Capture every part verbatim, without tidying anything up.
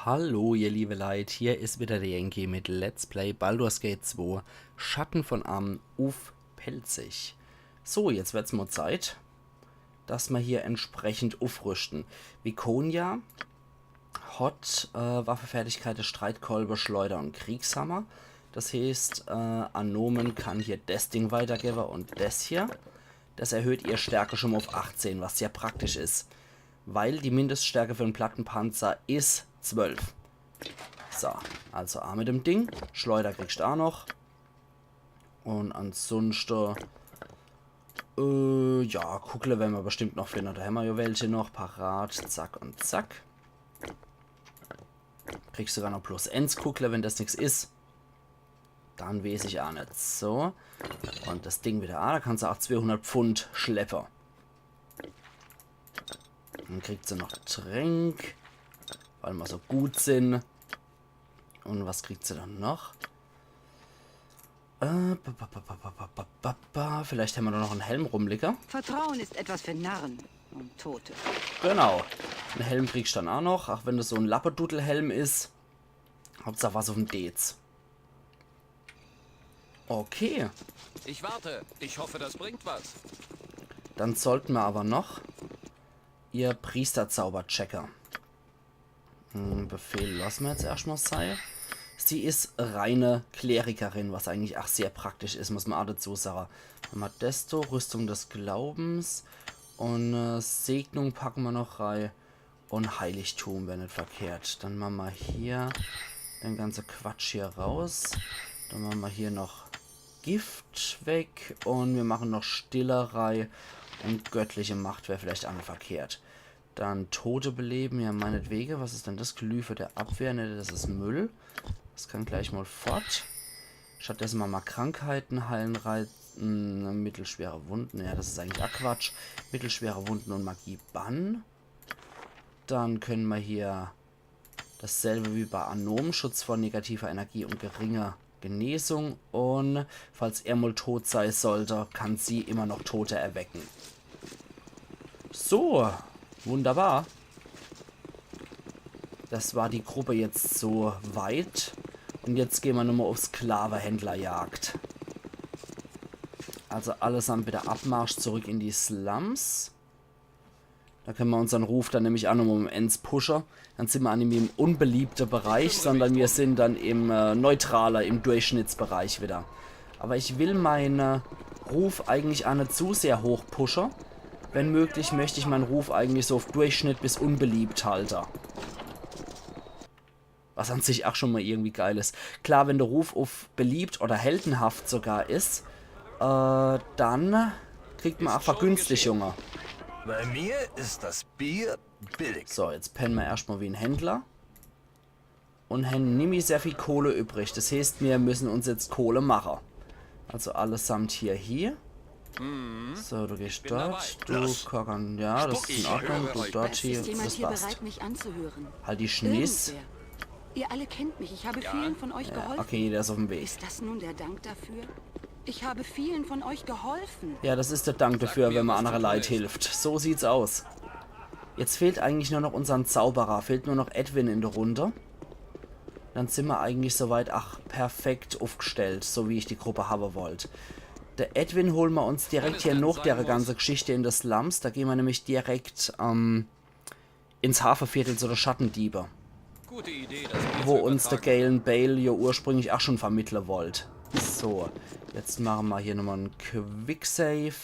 Hallo, ihr liebe Leit, hier is wieder de Yankee mit Let's Play Baldur's Gate zwei, Schatten von Amn uff Pälzisch. So, jetzt werd's mol Zeit, dass mer hier entsprechend uffrüschte. Viconia hot, äh, Waffefertigkeite, Streitkolbe, Schleuder un Kriegshammer. Des heeßt, äh, a Nomen kann hier des Ding weitergewwe un des hier. Des erhöht ihr Stärke schun mol uff achtzehn, was sehr praktisch is. Weil die Mindeststärke für en Plattenpanzer is zwölf. So, also a mit dem Ding. Schleuder kriegscht a noch. Un ansunschte, äh, ja, Kugle wern mer bestimmt noch finne. Do hämmer jo welche noch parat. Zack un zack. Kriegscht sogar noch plus eins Kugle, wenn des nix is. Dann weeß ich a net. So. Un des Ding wieder a. Do kannsch a zweihundert Pfund schleppe. Dann kriegscht noch Tränk, weil mer so gut sin. Un was kriegscht dann noch? Äh, ba, ba, ba. Vielleicht hämmer do noch en Helm rumliege. Vertrauen ist etwas für Narren und Tote. Genau. En Helm kriegscht dann a noch, ach wenn des so en Lappeduddelhelm is. Hauptsach was uffm Deez. Okay. Ich warte. Ich hoffe, das bringt was. Dann sollte mer awwer noch ihr Priesterzauber checke. Hm, Befehl losse mer jetzt erscht mol sei. Sie is reine Klerikerin, was eigentlich ach sehr praktisch is, muss mer a dezu sage. Hämmer des do, Rüstung des Glaubens. Un, äh, Segnung packe mer noch rei. Un Heiligtum wär net verkehrt. Dann mache mer hier den ganze Quatsch hier raus. Dann mache mer hier noch Gift weg. Un mir mache noch Stille rei. Un göttliche Macht wär vielleicht a net verkehrt. Dann Tote beleben, ja, meinetwege. Was is dann des? Glyphe der Abwehr, ne, des is Müll. Des kann gleich mol fort. Stattdesse mache mer Krankheiten heilen, reiten, mittelschwere Wunden. Ja, des is eigentlich a Quatsch. Mittelschwere Wunden un Magie bannen. Dann könne mer hier desselbe wie bei a Nomen, Schutz vor negativer Energie un geringe Genesung. Un falls er mol tot sei sollte, kann sie immer noch Tote erwecke. So, wunderbar. Des war die Gruppe jetzt so weit. Un jetzt gehn mer nochmol uff Sklavehändlerjagd. Also allesamt wieder Abmarsch zurück in die Slums. Do könne mer unsern Ruf dann nämlich a nochmol um ääns pushe. Dann sin mer a nimmi im unbeliebte Bereich, sondern mir sin dann im, äh, neutrale, im Durchschnittsbereich wieder. Awwer ich will mein, äh, Ruf eigentlich a net zu sehr hoch pushe. Wenn möglich, möcht ich mein Ruf eigentlich so uff Durchschnitt bis unbeliebt halte. Was an sich ach schun mol irgendwie geil is. Klar, wenn de Ruf uff beliebt oder heldenhaft sogar is, äh, dann kriegt mer ach Vergünstigungen. Bei mir ist das Bier billig. So, jetzt penne mer erscht mol wie en Händler. Un hänn nimmi sehr viel Kohle übrig. Des heeßt, mir müsse uns jetzt Kohle mache. Also allesamt hier, hier. So, du gehscht dort, du Korgan, ja, des is in Ordnung, du dort hier, des passt. Ist jemand hier bereit, mich anzuhören? Halt die Schniss. Irgendwer. Ihr alle kennt mich, ich habe vielen von euch geholfen. Ja, okay, der is uffm Weg. Ist das nun der Dank dafür? Ich habe vielen von euch geholfen. Ja, des is de Dank dafür, wenn mer annere Leit hilft. So sieht's aus. Jetzt fehlt eigentlich nur noch unsern Zauberer. Fehlt nur noch Edwin in de Runde. Dann sin mer eigentlich so weit, ach, perfekt uffgestellt, so wie ich die Gruppe hawwe wollt. De Edwin hole mer uns direkt hier noch dere ganze Geschichte in de Slums. Do gehn mer nämlich direkt, ähm, ins Hafeviertel zu de Schattendiebe. Wo uns de Galen Bale jo ursprünglich ach schun vermittle wollt. So, jetzt mache mer hier nochmol en Quicksave.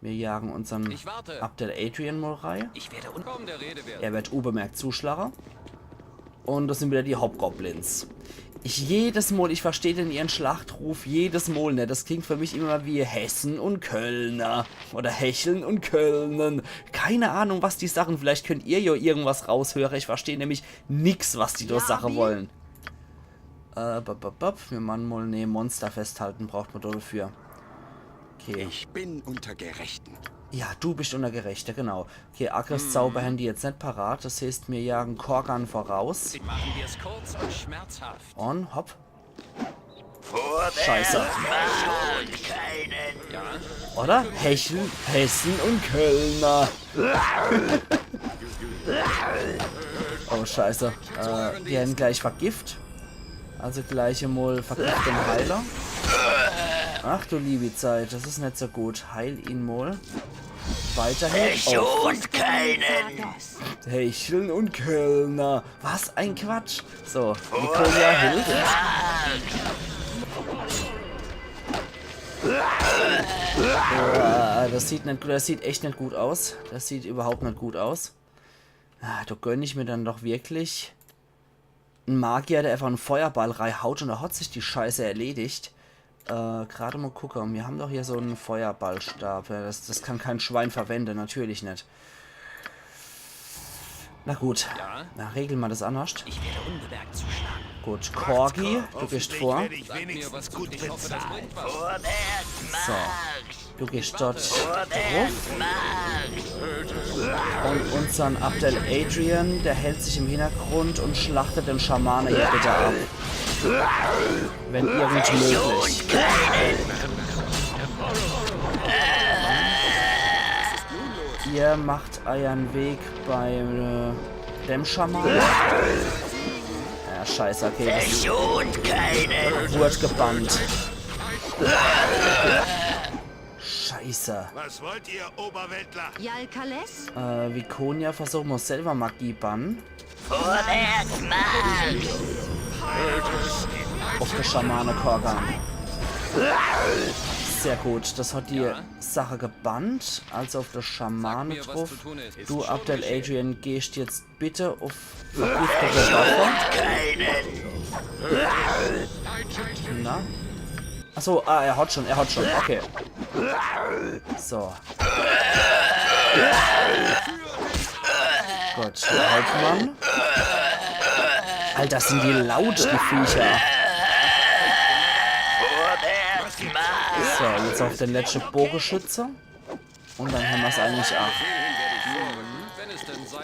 Mir jagen unsern Abdel Adrian mol rei. Er werd unbemerkt zuschlage. Un des sin wieder die Hobgoblins. Ich, jedes Mol, ich versteh den ihren Schlachtruf jedes Mol net. Des klingt für mich immer wie Hessen un Kölner. Oder Hecheln un Kölnen. Keine Ahnung, was die sache. Vielleicht könnt ihr jo irgendwas raushöre. Ich versteh nämlich nix, was die do sache wolle. Äh, bop, bop, bop. Mir mache mol, nee, Monster festhalte braucht mer dafür. Okay. Ich bin unter Gerechten. Ja, du bischt unter Gerechte, genau. Okay, Agris Zauber hänn die jetzt net parat. Des heeßt, mir jagen Korgan voraus. Machen wir's kurz und schmerzhaft. Un hopp. Scheiße. Oder? Hecheln, Hessen un Kölner. Oh, scheiße. Äh, die hän gleich Vergift. Also gleich emol Vergift den Heiler. Ach du liebi Zeit, das is net so gut. Heil ihn mol. Weiterhin. Oh, fuck. Hecheln und Kellner. Was ein Quatsch. So, Viconia hilft. Ah, das sieht net, das sieht echt net gut aus. Das sieht überhaupt net gut aus. Ah, do gönn ich mir dann doch wirklich en Magier, der einfach en Feuerball reihaut und do hat sich die Scheiße erledigt. Äh, grad mol gucke. Mir hän doch hier so en Feuerballstab. Ja, das, das kann kein Schwein verwende, natürlich net. Na gut, na, regle mer das annerscht. Ich werde unbemerkt zuschlagen. Gut, Korgi, du gehst vor. Hoffentlich werde ich wenigstens gut bezahlt. So, du gehst dort druff. Und unsern Abdel Adrian, der hält sich im Hintergrund und schlachtet den Schamane hier bitte ab. Wenn irgend möglich. Ihr macht eiern Weg bei, äh, dem Schaman. Ja, scheiße, okay. Das wurde gebannt. Scheiße. Was wollt ihr, Oberweltler? Jalkales? Äh, Viconia versuche mer selber Magie bannen. Vorwärts, Marsch! Auf de Schamane Korgan. Sehr gut, das hat die Sache gebannt. Also auf de Schamane druff. Du, Abdel Adrian, gehst jetzt bitte auf vergiftete Waffe. Na? Achso, ah, er hat schon, er hat schon. Okay. So. Gut, der Hauptmann. Alter, sind die laut, die Viecher. So, jetzt auf den letzten Bogenschütze. Und dann hämmer's eigentlich ach.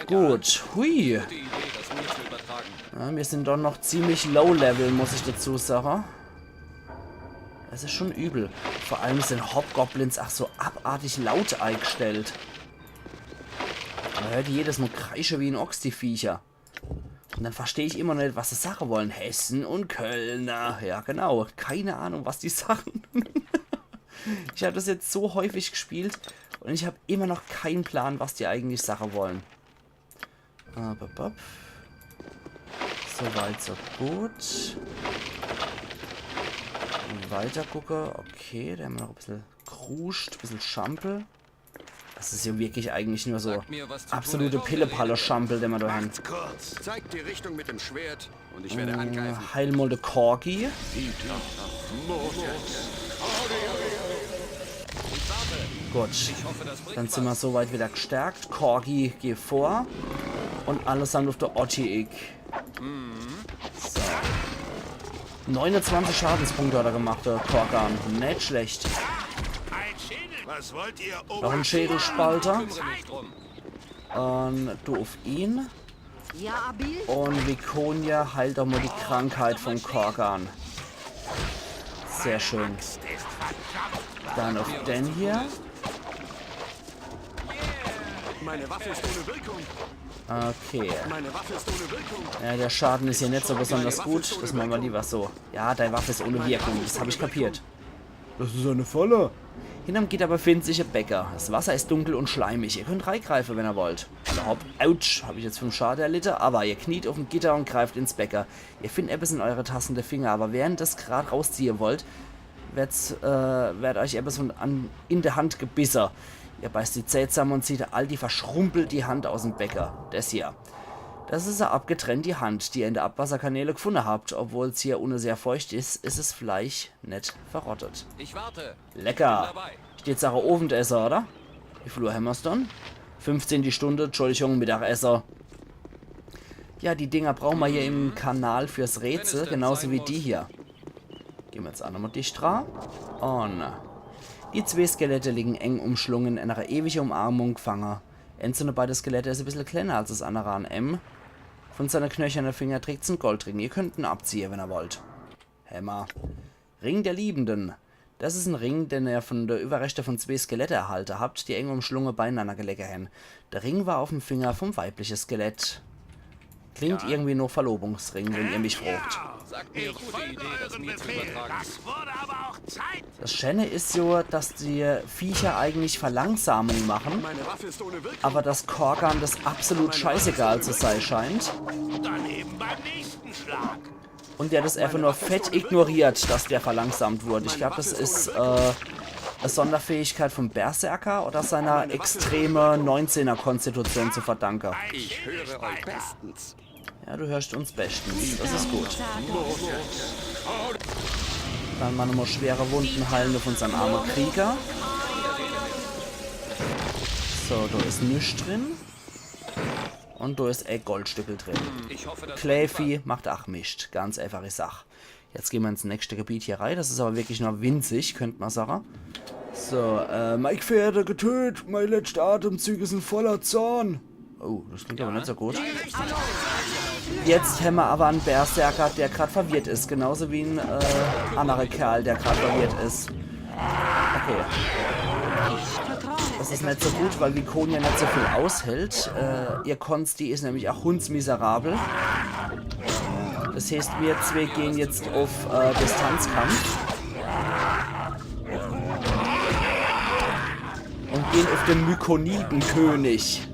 Gut, hui. Ja, mir sind doch noch ziemlich low level, muss ich dazu sagen. Das is schon übel. Vor allem sind Hobgoblins ach so abartig laut eingestellt. Man hört die jedes Mal kreische wie en Ochs, die Viecher. Und dann versteh ich immer noch net, was sie sagen wollen. Hessen und Kölner. Ja, genau. Keine Ahnung, was die sagen. Ich hab das jetzt so häufig gespielt und ich hab immer noch keinen Plan, was die eigentlich sagen wollen. Äh, bop, bop. So weit, so gut. Weiter gucke. Okay, da hämmer noch e bissel Kruscht, e bissel Schampel. Das is ja wirklich eigentlich nur so absolute Pillepalle-Schampel, den mer da hän. Zeigt die Richtung mit dem Schwert und ich werde angreifen. Heil mal de Korgi. Gut. Dann sind mer soweit wieder gestärkt. Korgi, geh vor. Und allesamt auf de Otti-Ick. So. Neunundzwanzig Schadenspunkte hat er gemacht, der Korgan. Net schlecht. Noch en Schädelspalter. Und du auf ihn. Ja, Abil. Und Viconia heilt doch mal die Krankheit vom Korgan. Sehr schön. Dann auf den hier. Meine Waffe ist ohne Wirkung. Okay. Meine Waffe ist ohne Wirkung. Ja, der Schaden is hier net so besonders gut. Das mache mer lieber so. Ja, dei Waffe is ohne Wirkung. Das hab ich kapiert. Das is eine Falle. Hinterm Gitter befindet sich e Bäcker. Das Wasser is dunkel und schleimig. Ihr könnt reigreife, wenn ihr wollt. Hopp, autsch, hab ich jetzt fünf Schade erlitte, aber ihr kniet auf'm Gitter und greift ins Bäcker. Ihr findet etwas in eure Tassen der Finger, aber während ihr es grad rausziehe wollt, werd's, äh, werd euch etwas von an, in der Hand gebisse. Ihr beißt die Zäh zusammen und zieht all die verschrumpelt die Hand aus'm Bäcker. Das hier. Das is e abgetrennti Hand, die ihr in der Abwasserkanäle gefunde habt. Obwohl's hier unne sehr feucht is, is es Fleisch net verrottet. Ich warte. Lecker. Bin dabei. Steht Sache Owendesse, oder? Wie viel Uhr hämmer's dann? Fünfzehn die Stunde, Entschuldigung, Mittagesse. Ja, die Dinger brauche mer hier im Kanal fürs Rätsel, genauso wie die hier. Gehn mer jetzt ach nochmal dicht dra. Und die zwee Skelette liegen eng umschlungen in einer ewigen Umarmung gefangen. Eins von de beide Skelette is e bissel kleiner als das andere an em. Von seine knöcherne Finger trägt's en Goldring. Ihr könnt en abziehe, wenn ihr wollt. Hämmer. Ring der Liebenden. Das is en Ring, den ihr von de Überreste von zwee Skelette erhalte habt, die eng umschlunge beienanner gelege hän. Der Ring war auf'm Finger vom weibliche Skelett. Klingt irgendwie noch Verlobungsring, wenn ihr mich fragt. Das Schöne is jo, dass die Viecher eigentlich Verlangsamung machen, aber dass Korgan das absolut scheißegal zu sein scheint. Und der das einfach nur fett ignoriert, dass der verlangsamt wurde. Ich glaub, das is äh, e Sonderfähigkeit vom Berserker oder seiner extreme Neunzehner-Konstitution zu verdanken. Ich höre euch bestens. Ja, du hörst uns bestens. Das is gut. Dann mol nochmol schwere Wunden heilen uff unsern arme Krieger. So, do is nix drin. Und do is e Goldstückel drin. Kläfi macht ach Mischt. Ganz einfache Sach. Jetzt gehn mer ins nächste Gebiet hier rei. Das is aber wirklich nur winzig, könnt mer sage. So, äh, mei Gfährte getötet, mei letschte Atemzüge sin voller Zorn. Oh, das klingt aber net so gut. Jetzt hämmer aber en Berserker, der grad verwirrt is. Genauso wie en äh, annere Kerl, der grad verwirrt is. Okay. Das is net so gut, weil Viconia net so viel aushält. Äh, ihr Konsti is nämlich ach hundsmiserabel. Das heißt, mir zwee gehn jetzt uff äh, Distanzkampf. Und gehn uff den Mykoniden-König.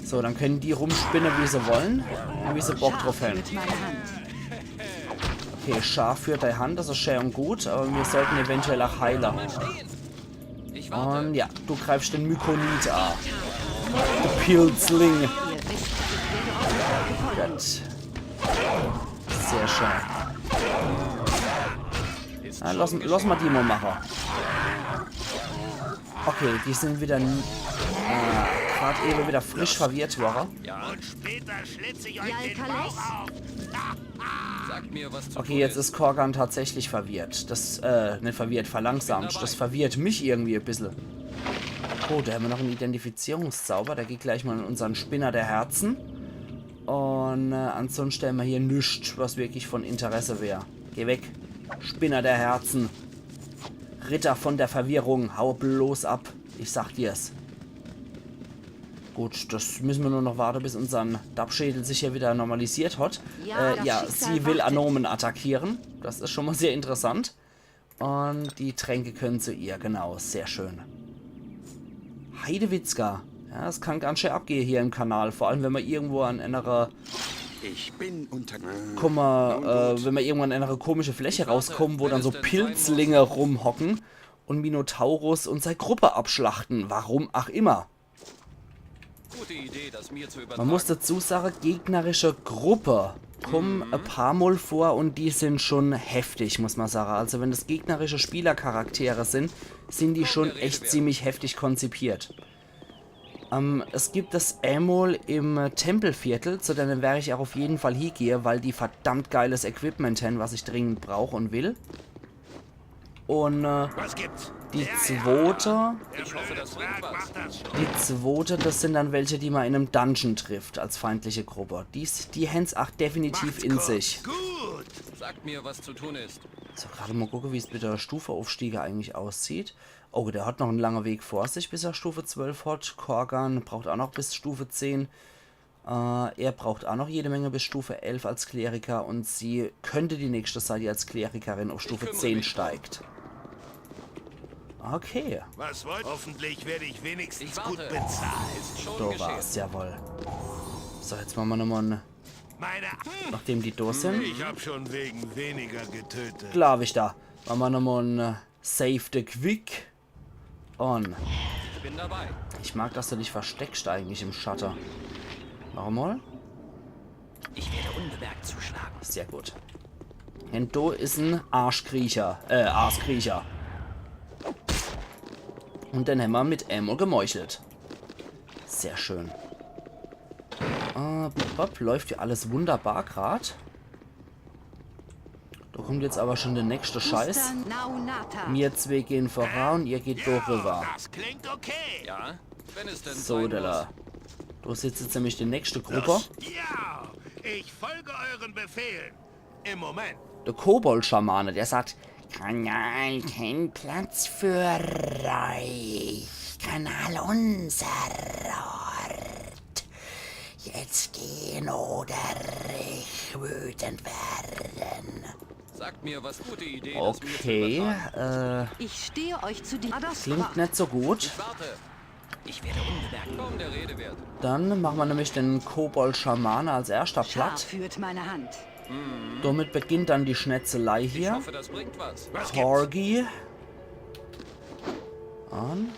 So, dann können die rumspinne, wie se wollen. Und wie se Bock drauf hän. Okay, scharf für dei Hand, das is schön und gut, aber mir sollten eventuell ach heile. Und ja, du greifst den Mykonid a. Der Pilzling. Gut. Sehr schön. Na, lass, lass mol die mol mache. Okay, die sin wieder n- äh, grad ewe wieder frisch verwirrt worre. Und später schlitze ich euch den Bauch auf. Sagt mir, was zu Okay, tun jetzt ist. Is Korgan tatsächlich verwirrt. Das, äh, net verwirrt, verlangsamt. Das verwirrt mich irgendwie e bissel. Gut, do hämmer noch en Identifizierungszauber. Der geht gleich mol an unsern Spinner der Herzen. Und äh, ansonsten hämmer hier nix, was wirklich von Interesse wär. Geh weg. Spinner der Herzen. Ritter von der Verwirrung. Hau bloß ab. Ich sag dir's. Gut, das müssen mer nur noch warte, bis unsern Dappschädel sich hier wieder normalisiert hat. Ja, äh, das ja, Schicksal sie will wartet. Anomen attackieren. Das is schon mol sehr interessant. Und die Tränke können zu ihr, genau, sehr schön. Heidewitzka. Ja, es kann ganz schön abgehe hier im Kanal, vor allem wenn mer irgendwo an einer Ich bin unter. Guck mol, äh, wenn mer irgendwann an einer komische Fläche rauskommen, wo dann so Pilzlinge rumhocken und Minotaurus und sei Gruppe abschlachten, warum ach immer. Gute Idee, das mir zu Mer übertragen. muss dazu sage, gegnerische Gruppe kommen e paar Mol vor und die sin schon heftig, muss mer sage. Also wenn das gegnerische Spielercharaktere sin, sin die schon echt ziemlich heftig konzipiert. Ähm, es gibt das emol im Tempelviertel, zu denen wer ich ach auf jeden Fall hiegehe, weil die verdammt geiles Equipment hän, was ich dringend brauch und will. Und äh, Was gibt's? Die zwote, Ich hoffe, das bringt was. die zwote, das sin dann welche, die mer in em Dungeon trifft als feindliche Gruppe. Die, die hän's ach definitiv in sich. Gut. Sagt mir, was zu tun ist. So, grad mol gucke, wie's mit der Stufeaufstiege eigentlich aussieht. Oh, der hat noch en lange Weg vor sich, bis er Stufe zwölf hat. Korgan braucht ach noch bis Stufe zehn. Äh, er braucht ach noch jede Menge bis Stufe elf als Kleriker und sie könnte die nächste sei, die als Klerikerin auf Stufe zehn steigt. Okay, Was wollt? Hoffentlich werde ich wenigstens Ich gut warte. bezahlt. Ist schon do geschehen. War's, jawohl. So, jetzt mache mer nochmal en, Meine. nachdem die do sin. Ich hab schon wegen weniger getötet. Glaub ich da. Mache mer nochmal en äh, Save the Quick. Und Ich bin dabei. ich mag, dass du dich versteckst eigentlich im Schatte. Noch einmal. Ich werde unbemerkt zuschlagen. Sehr gut. Denn do is en Arschkriecher. Äh, Arschkriecher. Und den hämmer mit emol gemeuchelt. Sehr schön. Äh, bop, bop, läuft hier alles wunderbar grad. Do kommt jetzt aber schon der nächste Scheiß. Naunata. Mir zwee gehen voran, ihr geht do rüber. Das klingt okay. Ja, wenn es denn So, sein Della. muss. Do sitzt jetzt nämlich die nächste Gruppe. Los. Ja, ich folge euren Befehlen. Im Moment. Der Kobold-Schamane, der sagt, Kanal kein Platz für euch. Kanal unser Ort. Jetzt gehen oder ich wütend werden. Sagt mir, was gute Idee, das mir zu Okay, übertragen. äh, Ich stehe euch zu die. Ah, das klingt passt. net so gut. Ich warte. Ich werde unbemerkt. Kaum der Rede wert. Dann machen wir nämlich den Kobold-Schamane als erster Schar platt. führt meine Hand. Damit beginnt dann die Schnetzelei Ich hier. Hoffe, das bringt was. Corgi. An.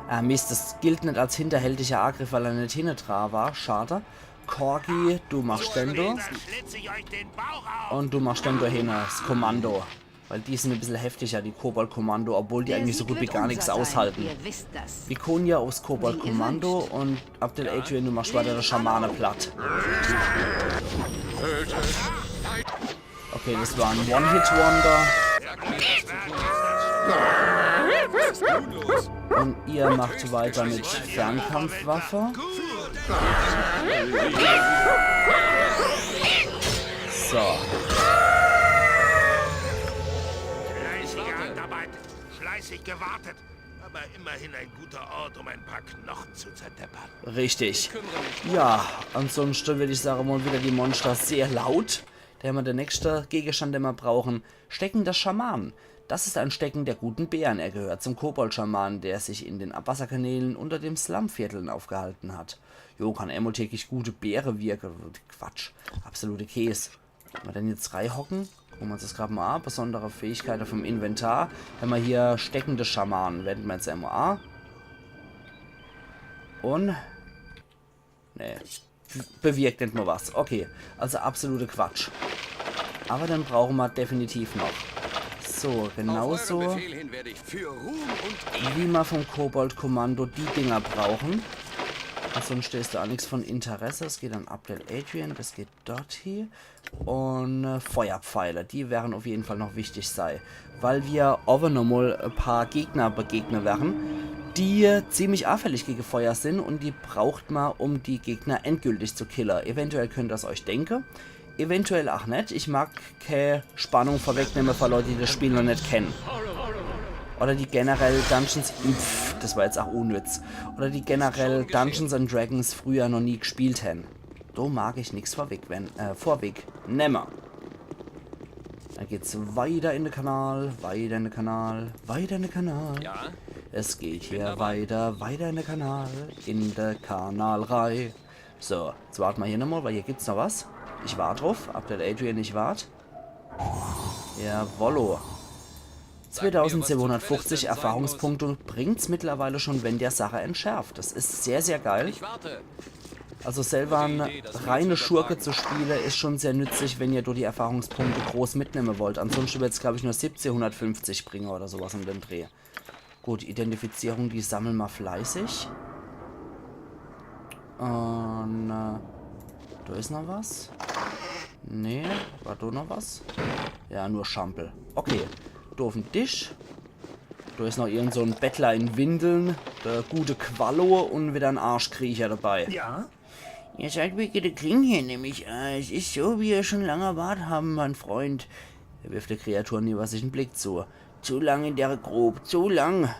Ah, Mist, das gilt net als hinterhältiger Angriff, weil er net hinne dra war. Schade. Corgi, du machst den do. Schlitze ich euch den Bauch auf. Und du machst den do hinne, das Kommando. Weil die sind ein bisschen heftiger, die Kobold-Kommando, obwohl die Der eigentlich so Sieg gut wie wird gar unser nichts sein. aushalten. Ihr wisst das. Viconia aufs Kobold-Kommando und Abdel Adrian, du machst weiter der Schamane platt. Okay, das war ein One-Hit-Wonder. Und ihr macht weiter mit Fernkampfwaffe. So. Fleißige Handarbeit. Fleißig gewartet. Aber immerhin ein guter Ort, um ein paar Knochen zu zerdeppern. Richtig. Ja, ansonsten würde ich sagen, mal wieder die Monster sehr laut. Da haben wir den nächsten Gegenstand, den wir brauchen. Stecken des Schamanen. Das ist ein Stecken der guten Bären. Er gehört zum Kobold-Schamanen, der sich in den Abwasserkanälen unter dem Slumvierteln aufgehalten hat. Jo, kann einmal täglich gute Beere wirken. Quatsch. Absolute Käse. Wenn wir dann jetzt reihocken, gucken wir uns das gerade mal an. Besondere Fähigkeiten vom Inventar. Haben wir hier Stecken des Schamanen. Wenden wir jetzt einmal an. Und. Nee. Bewirkt nicht mal was. Okay. Also absolute Quatsch. Aber den brauchen wir definitiv noch. So, Auf euren genauso Befehl hin werde ich für Ruhm und Ehre. wie wir vom Kobold-Kommando die Dinger brauchen. Ansonsten ist da auch nichts von Interesse. Es geht an Abdel Adrian, das geht dort hier. Und äh, Feuerpfeile, die werden auf jeden Fall noch wichtig sein. Weil wir aber nochmal ein paar Gegner begegnen werden, die äh, ziemlich anfällig gegen Feuer sind und die braucht man, um die Gegner endgültig zu killen. Eventuell könnt ihr es euch denken. Eventuell auch net. Ich mag keine Spannung vorwegnehmen für Leute, die das Spiel noch nicht kennen. Oder die generell Dungeons, pff, das war jetzt auch unnütz. Oder die generell Dungeons and Dragons früher noch nie gespielt haben. Da mag ich nichts vorweg, wenn, äh, vorweg. Nimmer. Dann geht's weiter in den Kanal, weiter in den Kanal, weiter in den Kanal. Ja? Es geht hier weiter, weiter in den Kanal, in den Kanal rein. So, jetzt warten wir hier nochmal, weil hier gibt's noch was. Ich wart drauf, Abdel Adrian, ich wart. Jawollo. Zweitausendzweihundertfünfzig Erfahrungspunkte bringt's mittlerweile schon, wenn der Sache entschärft. Das ist sehr, sehr geil. Ich warte. Also selber eine reine Schurke zu spielen ist schon sehr nützlich, wenn ihr da die Erfahrungspunkte groß mitnehmen wollt. Ansonsten wird's, glaube ich, nur siebzehnhundertfünfzig bringen oder sowas um den Dreh. Gut, Identifizierung, die sammeln wir fleißig. Und äh, da ist noch was. Nee, war da noch was? Ja, nur Schampel. Okay, da auf dem Tisch. Da ist noch irgend so ein Bettler in Windeln, der gute Quallo und wieder ein Arschkriecher dabei. Ja? Ihr seid wegen der Klinge hier, nehm ich an. Es ist so, wie ihr schon lange erwartet haben, mein Freund. Er wirft der Kreatur einen übersichtlichen Blick zu. Zu lang in der Grube, zu lang.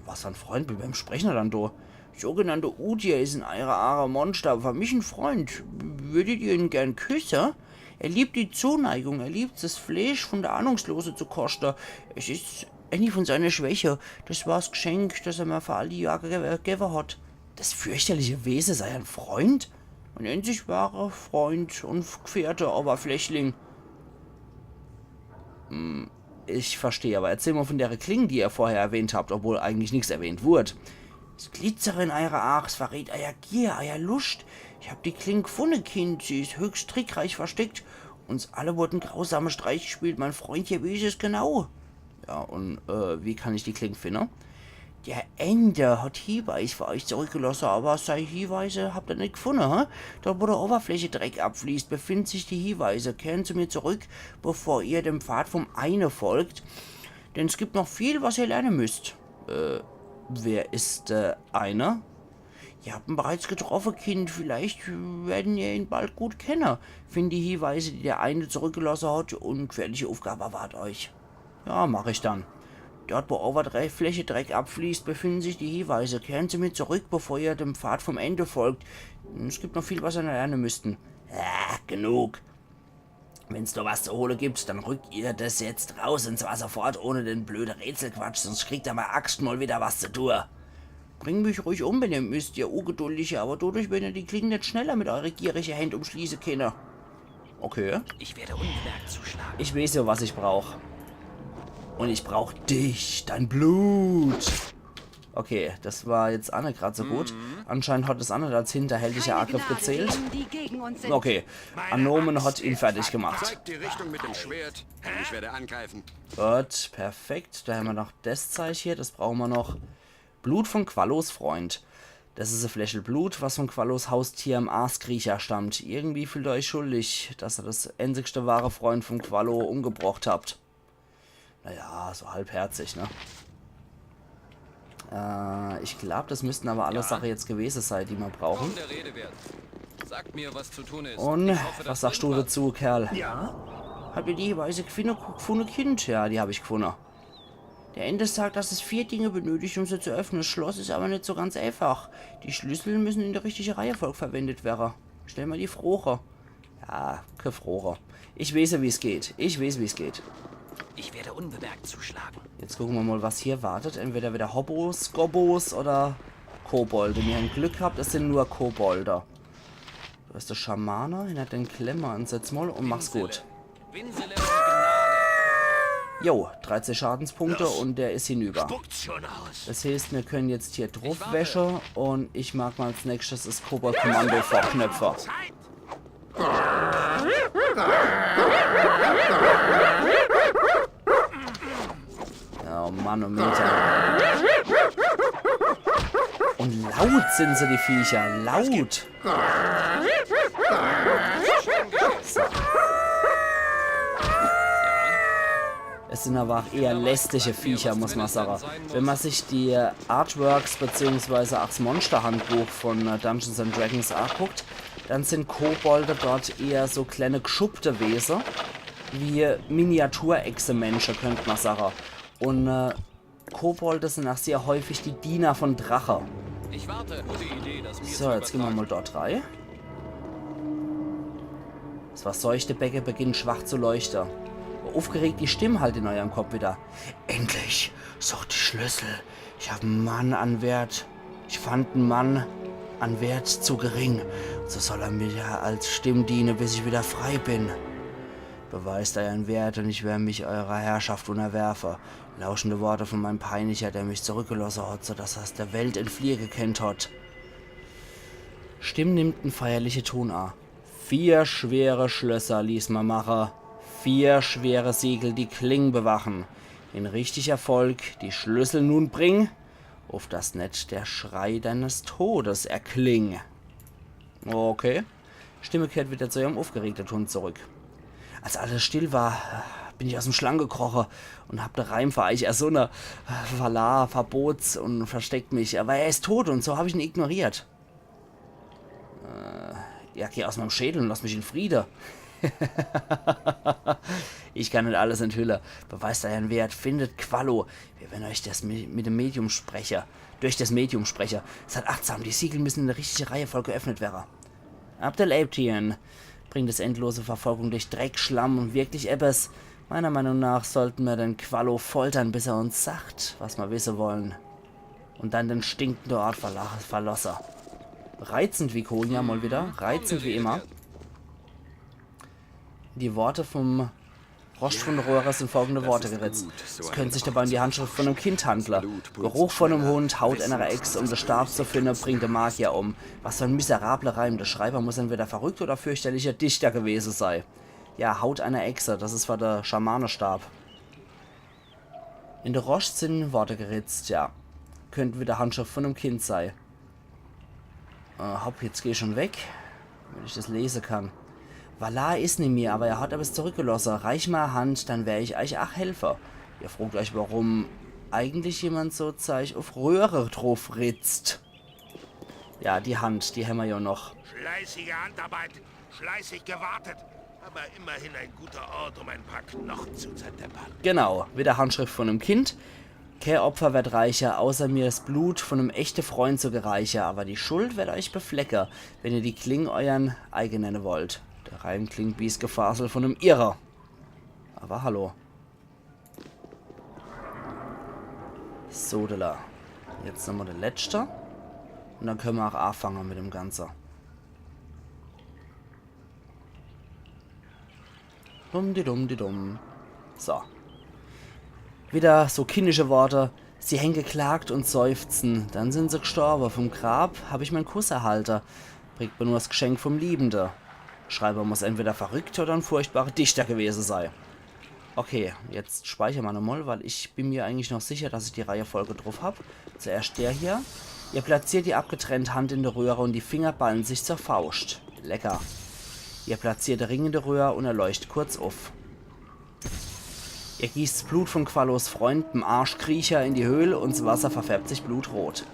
Was für ein Freund, mit wem sprechen wir dann da? Sogenannter Udir ist in eurer Aare Monster, aber für mich ein Freund. Würdet ihr ihn gern küssen? Er liebt die Zuneigung, er liebt das Fleisch von der Ahnungslosen zu kosten. Es ist eine von seine Schwäche. Das war's Geschenk, das er mir für all die Jahre ge- gegeben hat. Das fürchterliche Wesen sei ein Freund? Ein einzig wahrer Freund und Gefährte, aber Flechling. Hm, ich verstehe, aber erzähl mal von der Klinge, die ihr vorher erwähnt habt, obwohl eigentlich nichts erwähnt wurde. Das Glitzern in eurer Aare verrät euer Gier, euer Lust. Ich hab die Klinge gefunden, Kind. Sie ist höchst trickreich versteckt. Uns alle wurden grausame Streiche gespielt. Mein Freund hier weiß es genau. Ja, und äh, wie kann ich die Klinge finden? Der Ender hat Hinweis für euch zurückgelassen, aber sei Hinweise habt ihr nicht gefunden, hä? Dort, wo der Oberfläche Dreck abfließt, befinden sich die Hinweise. Kehren zu mir zurück, bevor ihr dem Pfad vom Eine folgt. Denn es gibt noch viel, was ihr lernen müsst. Äh, wer ist der Eine? Ihr habt ihn bereits getroffen, Kind. Vielleicht werden ihr ihn bald gut kennen. Findet die Hinweise, die der Eine zurückgelassen hat, und gefährliche Aufgabe erwartet euch. Ja, mach ich dann. Dort, wo Oberflächedreck abfließt, befinden sich die Hinweise. Kehren Sie mit zurück, bevor ihr dem Pfad vom Ende folgt. Es gibt noch viel, was Sie lernen müssten. Ah, genug. Wenn's do was zu hole gibt, dann rückt ihr des jetzt raus un zwar sofort ohne den blöde Rätselquatsch, sonst kriegt ihr mei Axt mol wieder was zu tue. Bring mich ruhig um, wenn ihr müsst, ihr Ungeduldige, aber dodurch werdet ihr die Klinge net schneller mit eure gierige Händ umschließe kenne. Okay. Ich werde unbemerkt zuschlagen. Ich weeß jo, was ich brauch. Un ich brauch dich, dein Blut. Okay, das war jetzt aa net grad so gut. Anscheinend hat das aa net als hinterhältiger Angriff gezählt. Okay, Anomen hat ihn fertig gemacht. Zeigt die Richtung mit dem Schwert. Und ich werde angreifen. Gut, perfekt. Do hämmer noch des Zeich hier, das brauche mer noch. Blut von Quallos Freund. Das is e Fläschel Blut, was von Quallos Haustier, em Aaskriecher, stammt. Irgendwie fühlt ihr euch schuldig, dass ihr das einzigste wahre Freund von Quallo umgebrocht habt. Naja, so halbherzig, ne? Äh, ich glaub, das müssten aber alle Sache jetzt gewese sei, die mer brauche. Kaum der Rede wert. Sagt mir, was zu tun ist. Un was sagst du dazu, Kerl? Ja? Habt ihr die Hinweise gfunne, gfunne, Kind? Ja, die hab ich gfunne. Der Ende sagt, dass es vier Dinge benötigt, um sie zu öffnen. Das Schloss is aber net so ganz einfach. Die Schlüssel müssen in der richtige Reihenfolge verwendet werre. Stell mer die Froche. Ja, kä Froche. Ich weeß jo, wie's geht. Ich weeß, wie's geht. Ich werde unbemerkt zuschlagen. Jetzt gucke mer mol, was hier wartet. Entweder wieder Hobbos, Gobbos oder Kobolde. Mir hän Glück gehabt, es sin nur Kobolde. Do is de Schamane, hinner den Klemmer, ansetz mol un mach's gut. Pinsele um Gnade. Jo, dreizeh Schadenspunkte un der is hinüber. Spuckt's schon aus. Das heeßt, mir kenne jetzt hier druff wäsche un ich mag mol als nächstes das Kobold-Kommando vorknöpfe. Oh Mann, oh Meter. Un laut sin se, die Viecher. Laut. So. Es sin aber auch eher lästige Viecher, muss mer sage. Wenn mer sich die Artworks beziehungsweise auch das Monsterhandbuch von, äh, Dungeons and Dragons anguckt, dann sin Kobolde dort eher so kleine gschuppte Wese, wie Miniaturechsemensche, könnt mer sage. Un, äh, Kobolde sin auch sehr häufig die Diener von Drache. Ich warte. Gute Idee, das mir zu übertragen. So, jetzt gehn mer mol dort rei. Das verseuchte Becke beginnt schwach zu leuchte. Uffgeregt die Stimm hallt in eurem Kopp wieder. Endlich! Sucht die Schlüssel. Ich hab en Mann an Wert. Ich fand en Mann an Wert zu gering. So soll er mir als Stimm diene, bis ich wieder frei bin. Beweist euern Wert und ich werde mich eurer Herrschaft unterwerfe. Lauschende Worte von meinem Peiniger, der mich zurückgelosse hat, so dass er aus der Welt entfliehe gekennt hat. Stimm nimmt en feierliche Ton a. Vier schwere Schlösser ließ mer mache, vier schwere Siegel die Kling bewachen. In richtig Erfolg die Schlüssel nun bring, uff dass net der Schrei deines Todes erkling. Okay. Stimme kehrt wieder zu ihrem uffgeregte Ton zurück. Als alles still war, bin ich aus em Schlang gekroche und hab de Reim für eich ersonne. Valar verbot's und versteckt mich, aber er ist tot und so hab ich ihn ignoriert. Äh, ja, geh aus meinem Schädel und lass mich in Friede. Ich kann net alles enthülle. Beweist euern Wert, findet Quallo. Wir werden euch das Mi-, mit dem Medium spreche. Durch das Medium spreche. Seid achtsam, die Siegel müssen in der richtige Reihenfolge geöffnet werre. Abdel Aeptien bringt es endlose Verfolgung durch Dreck, Schlamm und wirklich ebbes. Meiner Meinung nach sollten wir den Quallo foltern, bis er uns sagt, was wir wisse wollen. Und dann den stinkenden Ort verla-, verlosse. Reizend wie Konya mal wieder. Reizend wie immer. Die Worte vom Rost von Röhre sind folgende Worte geritzt. Es könnte sich dabei um die Handschrift von einem Kind handeln. Geruch von einem Hund, Haut einer Echse, um den Stab zu finden, bringt den Magier um. Was für ein miserabler Reim. Der Schreiber muss entweder verrückt oder fürchterlicher Dichter gewesen sein. Ja, Haut einer Echse, das ist zwar der Schamanestab. In der Rost sind Worte geritzt, ja. Könnte wieder Handschrift von einem Kind sein. Äh, hopp, jetzt geh schon weg, wenn ich das lesen kann. Valar ist nimmi, aber er hat ebbes zurückgelassen. Reich mal Hand, dann wer ich euch ach helfe. Ihr fragt euch, warum eigentlich jemand so Zeich auf Röhre drauf ritzt. Ja, die Hand, die hämmer ja noch. Fleißige Handarbeit, fleißig gewartet. Aber immerhin ein guter Ort, um ein paar Knochen zu zerdeppern. Genau, wieder Handschrift von einem Kind. Kä Opfer werd reiche, außer mir 's Blut von 'nem echte Freund zu gereiche, aber die Schuld werd euch beflecke, wenn ihr die Kling euern Eige nenne wollt. Der Reim klingt wie's Gefasel von 'nem Irre. Aber hallo. So, da. Jetzt nochmal der letzte. Und dann können wir auch anfangen mit dem Ganze. Dum di dum di dum. So. Wieder so kindische Worte. Sie hänn geklagt und seufzen. Dann sind se gestorbe. Vom Grab hab ich mein Kuss erhalte. Bringt mir nur 's Geschenk vom Liebende. Schreiber muss entweder verrückt oder ein furchtbarer Dichter gewesen sei. Okay, jetzt speichern wir nochmal, weil ich bin mir eigentlich noch sicher, dass ich die Reihenfolge drauf hab. Zuerst der hier. Ihr platziert die abgetrennte Hand in der Röhre und die Finger ballen sich zur Faust. Lecker. Ihr platziert den Ring in der Röhre und er leuchtet kurz auf. Ihr gießt 's Blut von Qualos Freund, dem Arschkriecher, in die Höhle und 's Wasser verfärbt sich blutrot.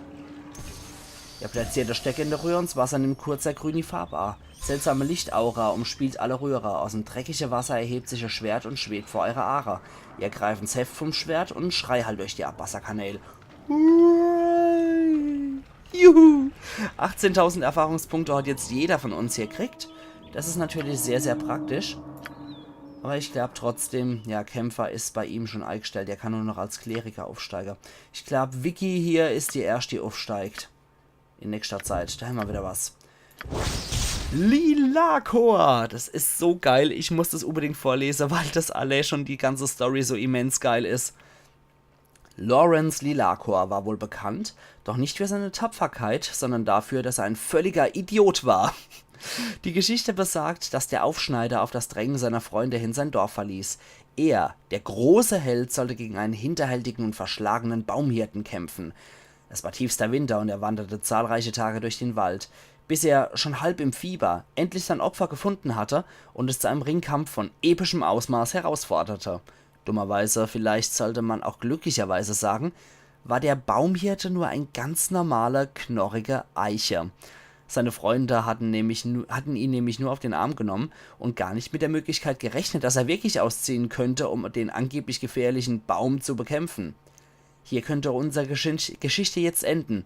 Ihr platziert den Steck in der Röhre und 's Wasser nimmt kurz e grüni Farb a. Seltsame Lichtaura umspielt alle Röhre. Aus dem dreckige Wasser erhebt sich e Schwert und schwebt vor eure Aare. Ihr greifen 's Heft vom Schwert und Schrei hallt durch die Abwasserkanäle. Hui. Juhu! Achtzehntausend Erfahrungspunkte hat jetzt jeder von uns hier kriegt. Das ist natürlich sehr, sehr praktisch. Aber ich glaub trotzdem, ja, Kämpfer ist bei ihm schon eingestellt. Er kann nur noch als Kleriker aufsteigen. Ich glaub, Vicky hier ist die erste, die aufsteigt. In nächster Zeit. Da haben wir wieder was. Lilakor! Das ist so geil. Ich muss das unbedingt vorlesen, weil das allein schon die ganze Story so immens geil ist. Lawrence Lilakor war wohl bekannt, doch nicht für seine Tapferkeit, sondern dafür, dass er ein völliger Idiot war. Die Geschichte besagt, dass der Aufschneider auf das Drängen seiner Freunde hin sein Dorf verließ. Er, der große Held, sollte gegen einen hinterhältigen und verschlagenen Baumhirten kämpfen. Es war tiefster Winter und er wanderte zahlreiche Tage durch den Wald, bis er, schon halb im Fieber, endlich sein Opfer gefunden hatte und es zu einem Ringkampf von epischem Ausmaß herausforderte. Dummerweise, vielleicht sollte man auch glücklicherweise sagen, war der Baumhirte nur ein ganz normaler, knorriger Eiche. Seine Freunde hatten, nämlich nu hatten ihn nämlich nur auf den Arm genommen und gar nicht mit der Möglichkeit gerechnet, dass er wirklich ausziehen könnte, um den angeblich gefährlichen Baum zu bekämpfen. Hier könnte unsere Geschicht Geschichte jetzt enden.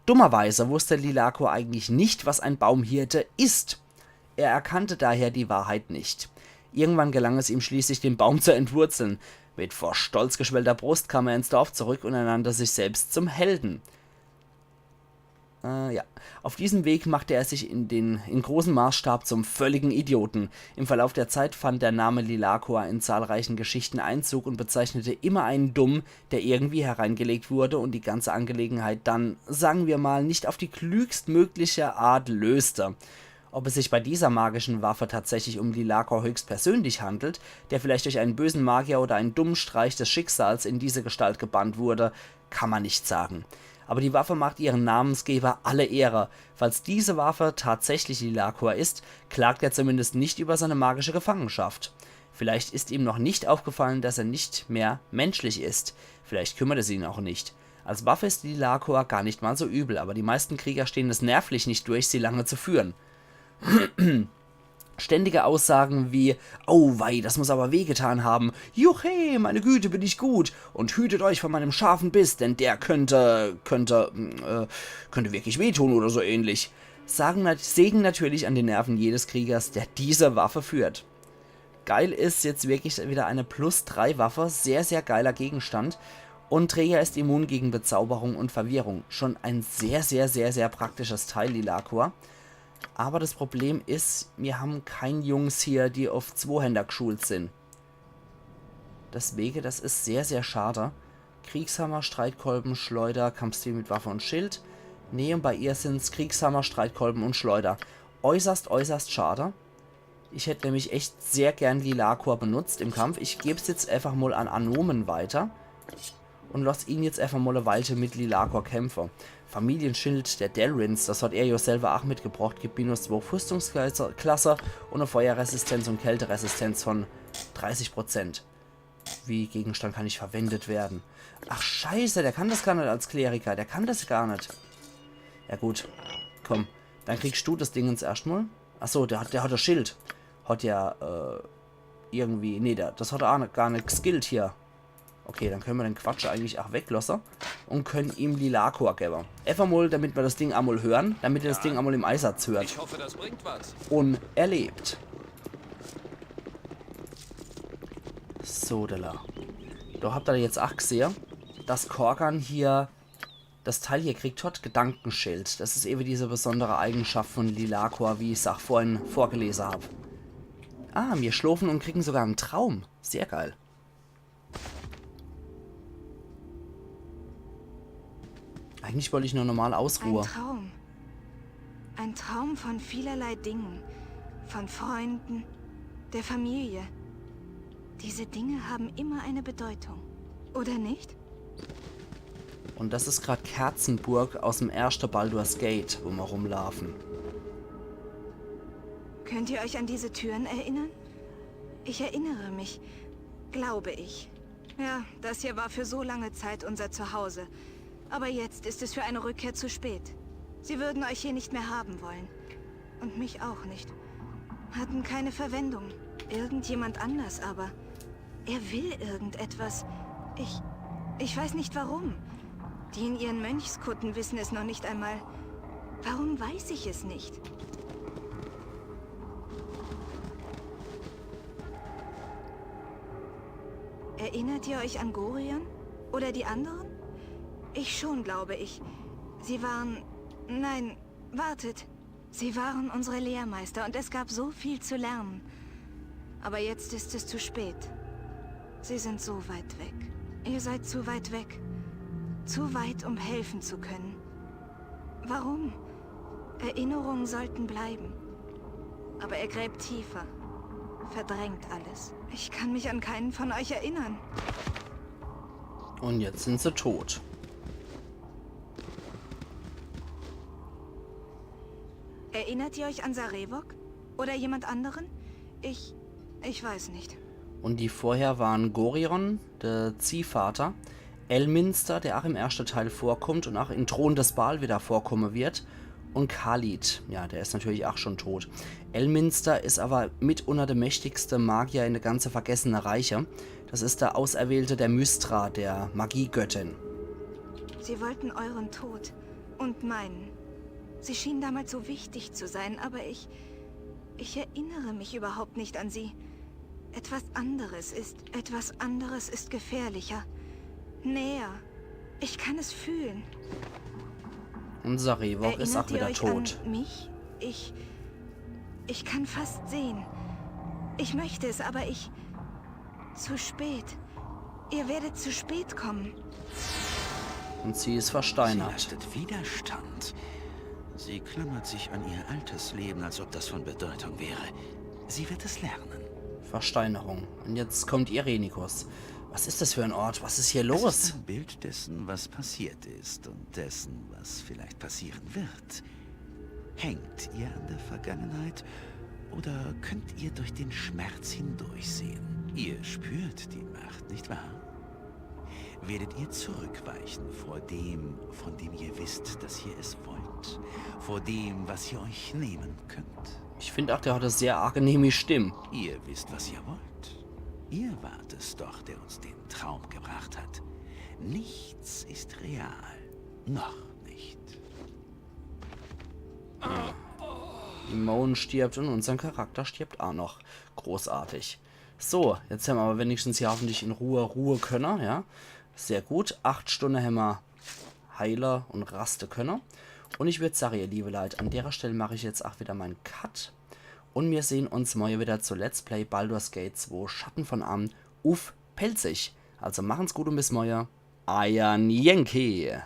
Dummerweise wusste Lilakor eigentlich nicht, was ein Baumhirte ist. Er erkannte daher die Wahrheit nicht. Irgendwann gelang es ihm schließlich, den Baum zu entwurzeln. Mit vor Stolz geschwellter Brust kam er ins Dorf zurück und ernannte sich selbst zum Helden. Äh, ja. Auf diesem Weg machte er sich in, den, in großem Maßstab zum völligen Idioten. Im Verlauf der Zeit fand der Name Lilakor in zahlreichen Geschichten Einzug und bezeichnete immer einen Dummen, der irgendwie hereingelegt wurde und die ganze Angelegenheit dann, sagen wir mal, nicht auf die klügstmögliche Art löste. Ob es sich bei dieser magischen Waffe tatsächlich um Lilakor höchstpersönlich handelt, der vielleicht durch einen bösen Magier oder einen dummen Streich des Schicksals in diese Gestalt gebannt wurde, kann man nicht sagen. Aber die Waffe macht ihren Namensgeber alle Ehre. Falls diese Waffe tatsächlich Lilakor ist, klagt er zumindest nicht über seine magische Gefangenschaft. Vielleicht ist ihm noch nicht aufgefallen, dass er nicht mehr menschlich ist. Vielleicht kümmert es ihn auch nicht. Als Waffe ist Lilakor gar nicht mal so übel, aber die meisten Krieger stehen es nervlich nicht durch, sie lange zu führen. Ständige Aussagen wie: „Oh wei, das muss aber wehgetan haben“, „Juchhe, meine Güte, bin ich gut“ und „Hütet euch vor meinem scharfen Biss, denn der könnte, könnte, mm, äh, könnte wirklich wehtun“ oder so ähnlich, sagen nat sägen natürlich an den Nerven jedes Kriegers, der diese Waffe führt. Geil ist jetzt wirklich wieder eine Plus drei Waffe, sehr, sehr geiler Gegenstand. Und Träger ist immun gegen Bezauberung und Verwirrung. Schon ein sehr, sehr, sehr, sehr praktisches Teil, Lilakor. Aber das Problem ist, wir haben kein Jungs hier, die auf Zweihänder geschult sind. Deswegen, das ist sehr, sehr schade. Kriegshammer, Streitkolben, Schleuder, Kampfstil mit Waffe und Schild. Nee, und bei ihr sind's Kriegshammer, Streitkolben und Schleuder. Äußerst, äußerst schade. Ich hätte nämlich echt sehr gern Lilakor benutzt im Kampf. Ich geb's jetzt einfach mal an Anomen weiter und lass ihn jetzt einfach mal e Weile mit Lilakor kämpfe. Familienschild der Delrins, das hat er ja selber auch mitgebracht, gibt minus zwei Rüstungsklasse und e Feuerresistenz und Kälteresistenz von dreißig Prozent. Wie Gegenstand kann nicht verwendet werden. Ach scheiße, der kann das gar nicht als Kleriker, der kann das gar nicht. Ja gut, komm, dann kriegst du das Dingens erstmal. Achso, der hat, der hat das Schild. Hat ja, äh, irgendwie, nee, der, das hat er auch gar nicht geskillt hier. Okay, dann könne mer den Quatsch eigentlich ach weglosse un könne ihm Lilakor gewwe. Äfach mol, damit mer das Ding emol höre, damit er das Ding emol im Eisatz hört. Ich hoffe, das bringt was. Un er lebt. So, da. Do habt er jetzt ach gsehe, dass Korgan hier das Teil hier kriegt hat, Gedankenschild. Das is ewe diese besondere Eigenschaft von Lilakor, wie ich's ach vorhin vorgelese hab. Ah, mir schlofe un kriegen sogar en Traum. Sehr geil. Eigentlich wollt ich nur normal Ein ausruhe. Traum. Ein Traum von vielerlei Dingen. Von Freunden, der Familie. Diese Dinge haben immer eine Bedeutung. Oder nicht? Un das is grad Kerzenburg aus'm erschte Baldur's Gate, wo mer rumlaafe. Könnt ihr euch an diese Türen erinnern? Ich erinnere mich. Glaube ich. Ja, das hier war für so lange Zeit unser Zuhause. Aber jetzt ist es für eine Rückkehr zu spät. Sie würden euch hier nicht mehr haben wollen. Und mich auch nicht. Hatten keine Verwendung. Irgendjemand anders aber. Er will irgendetwas. Ich. Ich weiß nicht warum. Die in ihren Mönchskutten wissen es noch nicht einmal. Warum weiß ich es nicht? Erinnert ihr euch an Gorion? Oder die anderen? Ich schon, glaube ich. Sie waren. Nein, wartet. Sie waren unsere Lehrmeister und es gab so viel zu lernen. Aber jetzt ist es zu spät. Sie sind so weit weg. Ihr seid zu weit weg. Zu weit, um helfen zu können. Warum? Erinnerungen sollten bleiben. Aber er gräbt tiefer. Verdrängt alles. Ich kann mich an keinen von euch erinnern. Un jetzt sin se tot. Erinnert ihr euch an Sarevok? Oder jemand anderen? Ich. Ich weiß nicht. Un die vorher waren Gorion, de Ziehvater, Elminster, der ach im erschte Teil vorkommt un ach in Thron des Bhaal wieder vorkomme wird, un Khalid, ja, der is natürlich ach schon tot. Elminster is aber mitunner de mächtigste Magier in de ganze Vergessene Reiche. Das is der Auserwählte der Mystra, der Magiegöttin. Sie wollten euren Tod. Und meinen. Sie schienen damals so wichtig zu sein, aber ich. Ich erinnere mich überhaupt nicht an sie. Etwas anderes ist. Etwas anderes ist gefährlicher. Näher. Ich kann es fühlen. Un Sarevok is Erinnert ach ihr wieder euch tot. An mich? Ich. Ich kann fast sehen. Ich möchte es, aber ich. Zu spät. Ihr werdet zu spät kommen. Un sie is Sie versteinert. leistet Widerstand. Sie klammert sich an ihr altes Leben, als ob das von Bedeutung wäre. Sie wird es lernen. Versteinerung. Un jetzt kommt Irenicus. Was is das für en Ort? Was is hier Es ist los? ein Bild dessen, was passiert ist und dessen, was vielleicht passieren wird. Hängt ihr an der Vergangenheit oder könnt ihr durch den Schmerz hindurchsehen? Ihr spürt die Macht, nicht wahr? Werdet ihr zurückweichen vor dem, von dem ihr wisst, dass ihr es wollt? Vor dem, was ihr euch nehmen könnt? Ich find ach, der hat e sehr angenehme Stimm. Ihr wisst, was ihr wollt. Ihr wart es doch, der uns den Traum gebracht hat. Nichts ist real. Noch nicht. Imone stirbt un unsern Charakter stirbt ach noch. Großartig. So, jetzt hämmer aber wenigstens hier hoffentlich in Ruhe ruhe könne, ja. Sehr gut. Acht Stunde hämmer heile un raste könne. Un ich würd sage, ihr liebe Leit, an derer Stell mach ich jetzt ach wieder mein Cut. Un mir sehn uns morje wieder zu Let's Play Baldur's Gate zwei Schatten von Amn uff Pälzisch. Also machen's gut un bis morje. Eier Yankee.